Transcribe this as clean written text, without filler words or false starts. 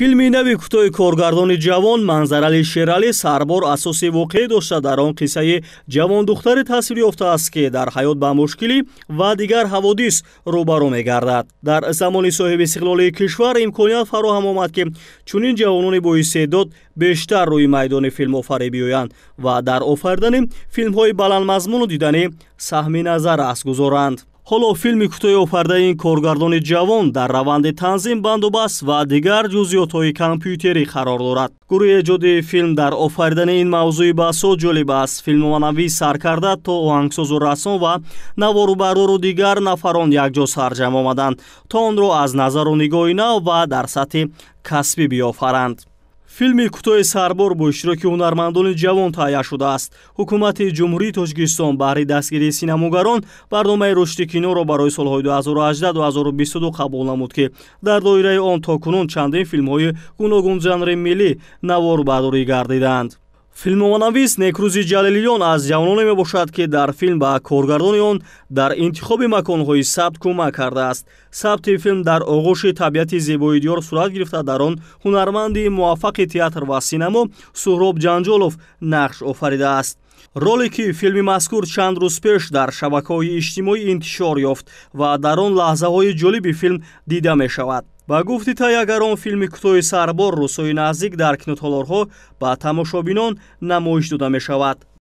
Филми нави кӯтоҳи коргардони ҷавон Манзарали Шералӣ «Сарбор» асоси воқеӣ дошта, дар он қиссаи ҷавондухтаре тасвир ёфтааст, ки дар ҳаёт ба мушкилӣ ва дигар ҳаводис рӯбарӯ мегардад. Дар замони соҳиби истиқлолии кишвар имконият фароҳам омад, ки чунин ҷавонони боистеъдод бештар рӯи майдони филмофарӣ биёянд ва дар офаридани филмҳои баландмазмуну диданӣ саҳми назаррас гузоранд. Ҳоло филми кӯтоҳи офаридаи ин коргардони ҷавон дар раванди танзим, бандубаст ва дигар ҷузъиётҳои компютерӣ қарор дорад. Гурӯҳи эҷодии филм дар офаридани ин мавзӯи басо ҷолиб аз филмноманавис сар карда то оҳангсозу рассон ва наворубардору дигар нафарон якҷо сарҷамъ омаданд, то онро аз назару нигоҳи нав ва дар сатҳи касбӣ биёфаранд. Филми кӯтоҳи «Сарбор» бо иштироки ҳунармандони ҷавон таҳия шудааст. Ҳукумати Ҷумҳурии Тоҷикистон баҳри дастгирии синамогарон барномаи рушди киноро барои солҳои 2018-2022 қабул намуд, ки дар доираи он то кунун чандин филмҳои гуногунжанри миллӣ наворбардорӣ гардиданд. Филмноманавис Некрӯзи Ҷалилиён аз ҷавононе мебошад, ки дар филм ба коргардони он дар интихоби маконҳои сабт кӯмак кардааст. Сабти филм дар оғӯши табиати зебои диёр сурат гирифта, дар он ҳунарманди муваффақи театр ва синамо Суҳроб Ҷанҷолов нақш офаридааст. Ролики филми мазкур чанд рӯз пеш дар шабакаҳои иҷтимоӣ интишор ёфт ва дар он лаҳзаҳои ҷолиби филм дида мешавад. Ба гуфти таҳиягарон, филми кӯтоҳи «Сарбор» рӯзҳои наздик дар кинотолорҳо ба тамошобинон намоиш дода мешавад.